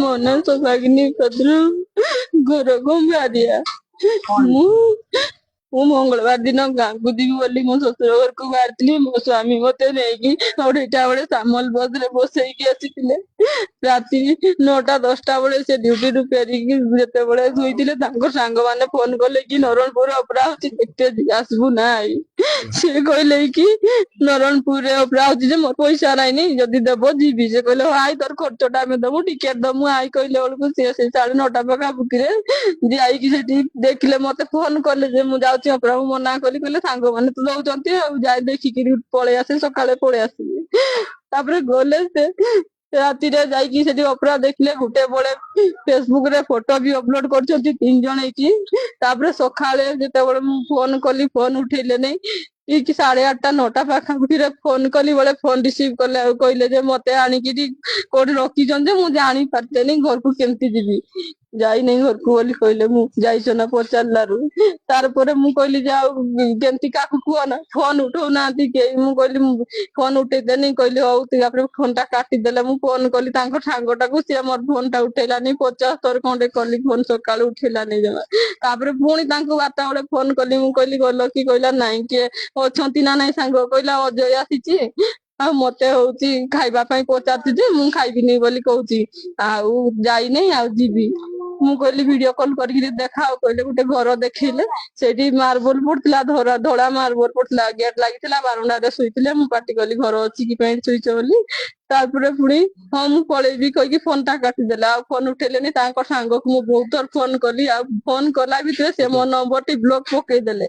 ମୋ ନାଁ ସୌଭାଗିନୀ ପତ୍ର, ଘର ଗମ୍ଭାରିଆ। କଣ ମୁଁ ମୁଁ ମଙ୍ଗଳବାର ଦିନ ଗାଁକୁ ଯିବି ବୋଲି ମୋ ଶ୍ୱଶୁର ଘରକୁ ବାହାରିଥିଲି। ମୋ ସ୍ଵାମୀ ମତେ ନେଇକି 2:30 ବେଳେ ସାମଲ ବସରେ ବସେଇକି ଆସିଥିଲେ। ରାତି 9ଟା 10ଟା ବେଳେ ସେ ଡ୍ୟୁଟିରୁ ଫେରିକି ଯେତେବେଳେ ଶୋଇଥିଲେ, ତାଙ୍କ ସାଙ୍ଗମାନେ ଫୋନ କଲେ କି ନରଣପୁର ଅପରା ହଉଛି, ଦେଖିତେ ଆସିବୁ ନା I. ସେ କହିଲେ କି ନରଣପୁରରେ ଅପରା ହଉଛି ଯେ ମୋର ପଇସା ନାଇଁନି, ଯଦି ଦେବ ଯିବି। ସେ କହିଲେ ହଉ I, ତୋର ଖର୍ଚ୍ଚଟା ଆମେ ଦବୁ, ଟିକେଟ ଦବୁ I. କହିଲେ ବେଳକୁ ସିଏ ସେଇ 9:30 ପାଖାପାଖିରେ ଯାଇକି ସେଠି ଦେଖିଲେ। ମତେ ଫୋନ କଲେ ଯେ ମୁଁ ଯାଉଛି ଅପରା। ମୁଁ ମନା କଲି। କହିଲେ ସାଙ୍ଗମାନେ ତ ଦଉଛନ୍ତି, ଆଉ ଯାଇ ଦେଖିକିରି ପଳେଇ ଆସେ, ସକାଳେ ପଳେଇ ଆସିବି। ତାପରେ ଗଲେ, ସେ ରାତିରେ ଯାଇକି ସେଠି ଅପରା ଦେଖିଲେ। ଗୋଟେ ବେଳେ ଫେସବୁକ ରେ ଫଟୋ ବି ଅପଲୋଡ କରିଛନ୍ତି 3 ଜଣ ହେଇକି। ତାପରେ ସକାଳେ ଯେତେବେଳେ ମୁଁ ଫୋନ କଲି, ଫୋନ ଉଠେଇଲେ ନାଇଁ। ଠିକ 8:30 9ଟା ପାଖାପାଖିରେ ଫୋନ କଲି ବେଳେ ଫୋନ ରିସିଭ କଲେ ଆଉ କହିଲେ ଯେ ମତେ ଆଣିକିରି କୋଉଠି ରଖିଛନ୍ତି ଯେ ମୁଁ ଜାଣି ପାରିଲିନି, ଘରକୁ କେମିତି ଯିବି, ଯାଇନାହିଁ ଘରକୁ ବୋଲି କହିଲେ। ମୁଁ ଯାଇଛ ନା ପଚାରିଲାରୁ, ତାରପରେ ମୁଁ କହିଲି ଯେ ଆଉ କେମିତି, କାହାକୁ କୁହ ନା, ଫୋନ ଉଠଉନାହାନ୍ତି କେହି। ମୁଁ କହିଲି ଫୋନ ଉଠେଇଦେନି। କହିଲି ହଉ। ତାପରେ ଫୋନ ଟା କାଟିଦେଲେ। ମୁଁ ଫୋନ କଲି ତାଙ୍କ ସାଙ୍ଗଟାକୁ, ସିଏ ମୋର ଫୋନ ଟା ଉଠେଇଲାନି। 50 ଥର ଖଣ୍ଡେ କଲି ଫୋନ, ସକାଳୁ ଉଠେଇଲାନି ଜମା। ତାପରେ ପୁଣି ତାଙ୍କୁ 12ଟା ବେଳେ ଫୋନ କଲି। ମୁଁ କହିଲି ଗଲ କି? କହିଲା ନାଇଁ। କିଏ ଅଛନ୍ତି ନା ନାଇଁ ସାଙ୍ଗ? କହିଲା ଅଜୟ ଆସିଛି ଆଉ ମତେ ହଉଛି ଖାଇବା ପାଇଁ ପଚାରୁଛି ଯେ ମୁଁ ଖାଇବିନି ବୋଲି କହୁଛି, ଆଉ ଯାଇନାହିଁ ଆଉ ଯିବି। ମୁଁ କହିଲି ଭିଡିଓ କଲ କରିକି ଦେଖାଅ। କହିଲେ ଗୋଟେ ଘର ଦେଖେଇଲେ, ସେଇଠି ମାର୍ବଲ ପଡିଥିଲା, ଧଳା ଧଳା ମାର୍ବଲ ପଡିଥିଲା, ଗେଟ୍ ଲାଗିଥିଲା, ବାରଣ୍ଡାରେ ଶୋଇଥିଲେ। ମୁଁ ପାଟି କଲି ଘର ଅଛି କି ପାଇଁ ଶୋଇଛ ବୋଲି। ତାପରେ ପୁଣି ହଁ ମୁଁ ପଳେଇବି କହିକି ଫୋନ ଟା କାଟିଦେଲେ, ଆଉ ଫୋନ ଉଠେଇଲେନି। ତାଙ୍କ ସାଙ୍ଗକୁ ମୁଁ ବହୁତ ଥର ଫୋନ କଲି, ଆଉ ଫୋନ କଲା ଭିତରେ ସେ ମୋ ନମ୍ବର ଟି ବ୍ଲକ ପକେଇଦେଲେ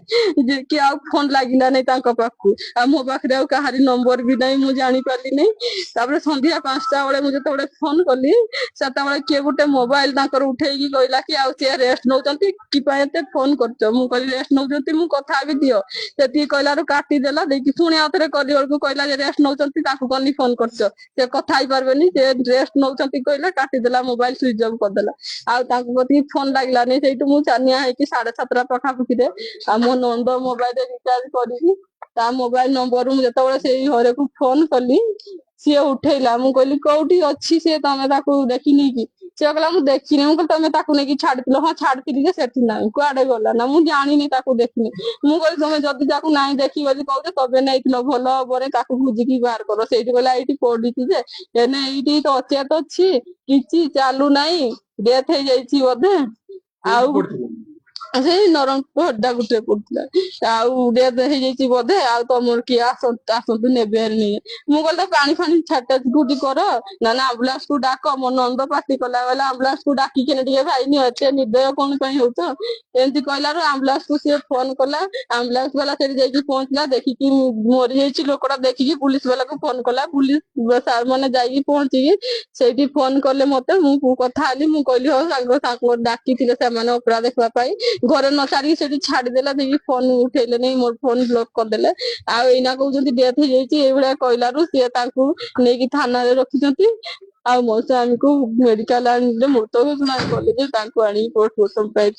ଯେ କି ଆଉ ଫୋନ ଲାଗିଲା ନାହିଁ ତାଙ୍କ ପାଖକୁ। ଆଉ ମୋ ପାଖରେ ଆଉ କାହାରି ନମ୍ବର ବି ନାହିଁ, ମୁଁ ଜାଣିପାରିଲି ନାହିଁ। ତାପରେ ସନ୍ଧ୍ୟା 5ଟା ବେଳେ ମୁଁ ଯେତେବେଳେ ଫୋନ କଲି, ସେତେବେଳେ କିଏ ଗୋଟେ ମୋବାଇଲ ତାଙ୍କର ଉଠେଇକି କହିଲା କି ଆଉ ସିଏ ରେଷ୍ଟ ନଉଛନ୍ତି, କି ପାଇଁ ଏତେ ଫୋନ କରୁଛ? ମୁଁ କହିଲି ରେଷ୍ଟ ନଉଛନ୍ତି, ମୁଁ କଥା ହେବି ଦିଅ। ସେତିକି କହିଲାରୁ କାଟିଦେଲା। ଦେଇକି ପୁଣି ଆଉ ଥରେ କଲି ବେଳକୁ କହିଲା ଯେ ରେଷ୍ଟ ନଉଛନ୍ତି, ତାକୁ କନି ଫୋନ କରୁଛ, ସେ କଥା ହେଇପାରିବେନି, ସେ ରେଷ୍ଟ ନଉଛନ୍ତି କହିଲା, କାଟିଦେଲା, ମୋବାଇଲ ସୁଇଚ ଅଫ୍ କରିଦେଲା। ଆଉ ତାଙ୍କ କତିକି ଫୋନ ଲାଗିଲାନି। ସେଇଠୁ ମୁଁ ଛାନିଆ ହେଇକି 7:30 ପାଖାପାଖିରେ ଆଉ ମୋ ନଣନ୍ଦ ମୋବାଇଲରେ ରିଚାର୍ଜ କରିକି ତା ମୋବାଇଲ ନମ୍ବରରୁ ମୁଁ ଯେତେବେଳେ ସେଇ ଘରକୁ ଫୋନ କଲି, ସିଏ ଉଠେଇଲା। ମୁଁ କହିଲି କୋଉଠି ଅଛି ସିଏ, ତମେ ତାକୁ ଦେଖିନି କି? ସିଏ କହିଲା ମୁଁ ଦେଖିନି। ମୁଁ କହିଲି ତମେ ତାକୁ ନେଇକି ଛାଡିଥିଲ? ହଁ ଛାଡିଥିଲି ଯେ ସେଠି ନାହିଁ। କୁଆଡେ ଗଲା? ନା ମୁଁ ଜାଣିନି, ତାକୁ ଦେଖିନି। ମୁଁ କହିଲି ତମେ ଯଦି ତାକୁ ନାଇଁ ଦେଖି ବୋଲି କହୁଛ, ତବେ ନେଇଥିଲ ଭଲ ହବନି, ତାକୁ ଖୋଜିକି ବାହାର କର। ସେଇଠି କହିଲା ଏଇଠି ପଡିଛି ଯେ ଏନେ ଏଇଠି ତ ଅଚେତ ଅଛି, କିଛି ଚାଲୁ ନାହିଁ, ଡେଥ ହେଇଯାଇଛି ବୋଧେ। ଆଉ କୋଉଠି ପଡିଥିଲା? ସେଇ ନରଣପୁର ହରିଦାଗୁଟରେ ପଡୁଥିଲା। ଆଉ ଡେଥ ହେଇଯାଇଛି ବୋଧେ, ଆଉ ତମର କିଏ ଆସନ୍ତୁ ଆସନ୍ତୁ ନେବେ ହେରି। ମୁଁ କହିଲି ତ ପାଣି ଫାଣି ଛାଟା ଛୁଟି କର ନା ନା ଆମ୍ବୁଲାନ୍ସ କୁ ଡାକ। ମୋ ନଣନ୍ଦ ପାଟି କଲା, କହିଲା ଆମ୍ବୁଲାନ୍ସ କୁ ଡାକିକିନି ଟିକେ ଭାଇ ନିଅ, ଏତେ ନିର୍ଦୟ କଣ ପାଇଁ ହଉଛ? ଏମିତି କହିଲାରୁ ଆମ୍ବୁଲାନ୍ସ କୁ ସିଏ ଫୋନ କଲା। ଆମ୍ବୁଲାନ୍ସ ବାଲା ସେଠି ଯାଇକି ପହଞ୍ଚିଲା, ଦେଖିକି ମରିଯାଇଛି ଲୋକଟା, ଦେଖିକି ପୁଲିସ ବାଲାକୁ ଫୋନ କଲା। ପୁଲିସ ସାର୍ ମାନେ ଯାଇକି ପହଞ୍ଚିକି ସେଇଠି ଫୋନ କଲେ ମତେ। ମୁଁ କଥା ହେଲି। ମୁଁ କହିଲି ହଉ ସାଙ୍ଗ ସାଙ୍ଗ ଡାକିଥିଲେ ସେମାନେ ଅପରା ଦେଖିବା ପାଇଁ, ଘରେ ନ ଛାଡିକି ସେଠି ଛାଡିଦେଲା। ଦେଇକି ଫୋନ ଉଠେଇଲେ ନାଇଁ, ମୋର ଫୋନ ବ୍ଲକ କରିଦେଲେ। ଆଉ ଏଇନା କହୁଛନ୍ତି ଡେଥ ହେଇଯାଇଛି। ଏଇଭଳିଆ କହିଲାରୁ ସିଏ ତାଙ୍କୁ ନେଇକି ଥାନାରେ ରଖିଛନ୍ତି। ଆଉ ମୋ ସ୍ୱାମୀକୁ ମେଡିକାଲ ଆଣିଲେ, ମୃତ ଘୋଷଣା କଲେ ଯେ ତାଙ୍କୁ ଆଣିକି ପୋଷ୍ଟମର୍ଟମ ପାଇଁ।